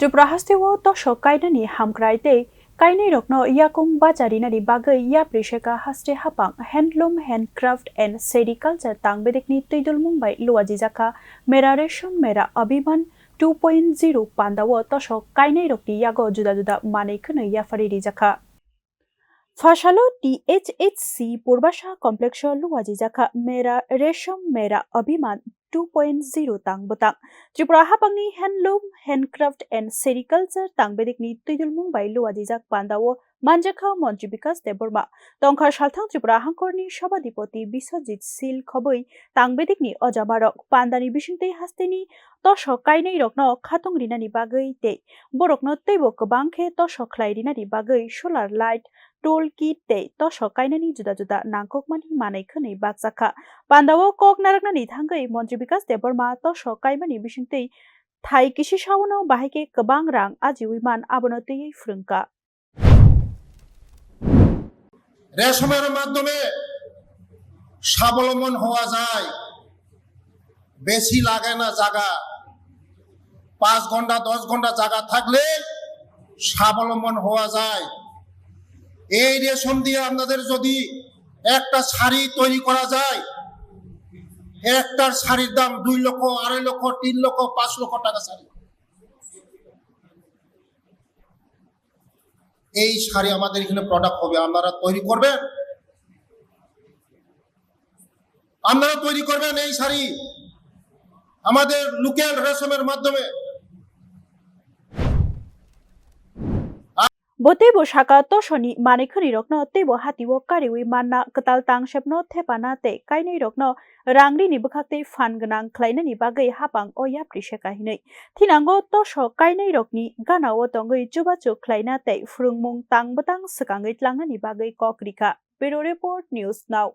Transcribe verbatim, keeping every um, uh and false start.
Tripura hasteo tosok kainani hamkrai tei kainairokno yakung bacha rinani bagwi yapri seka haste hapang handloom, handcraft and sericulture tangbedekni twidulmung bai luajijakha Mera Resham Mera Abhiman two point zero pandao tosok kainairokni yago juda juda manwi khwnwi yaphari rijakha. Phasalo T H H C Purbasha Complex o luajijakha Mera Resham Mera Abhiman two point zero tang bwtang. Tripura hapangni handloom, handcraft and sericulture tangbedekni twidulmung bai luajijak pandao manjakha Montri Bikas Debbarma. Tongkha salthang Tripura hangkorni Sabhadipoti Biswajit Sil khobwi tangbedekni ojamarok pandani bisingtwi hasteni tosok kainairokno khatung rinani bagwi tei borokno teibo kwbang khe tosok khlai rinani bagwi solar light, tool kit tei tosok kainani juda juda nangkukmani manwi khwnwi bakjakha. Pandao kok naraknani thangwi Montri Bikas Debbarma tosok kaimani bisingtwi thai kisi saono bahai khe kwbang rang ajiwi man abono twiwi phwrwngkha. রেশমের মাধ্যমে স্বাবলম্বন হওয়া যায়। বেশি লাগে না জায়গা, পাঁচ ঘন্টা দশ ঘন্টা জায়গা থাকলে স্বাবলম্বন হওয়া যায়। এই রেশম দিয়ে আপনাদের যদি একটা শাড়ি তৈরি করা যায়, একটার শাড়ির দাম দুই লক্ষ, আড়াই লক্ষ, তিন লক্ষ, পাঁচ লক্ষ টাকা শাড়ি। এই শাড়ি আমাদের এখানে প্রোডাক্ট হবে, আপনারা তৈরি করবেন, আপনারা তৈরি করবেন এই শাড়ি আমাদের লোকাল রেশমের মাধ্যমে। Bo teibo saka tosoni manwi khwnwirokno teibo hatio kariwi manna, kwtal tangsepno thepana tei kainwirokno rang rini bwkhaktwi phan gwnang khlainani bagwi hapang o yapri seka hinwi. Thinango tosok kainwirokni ganao tongwi chubachu khlaina tei phwrwngmung tang bwtang swkangwi tlangnani bagwi kok rikha. Bureau Report, News Now.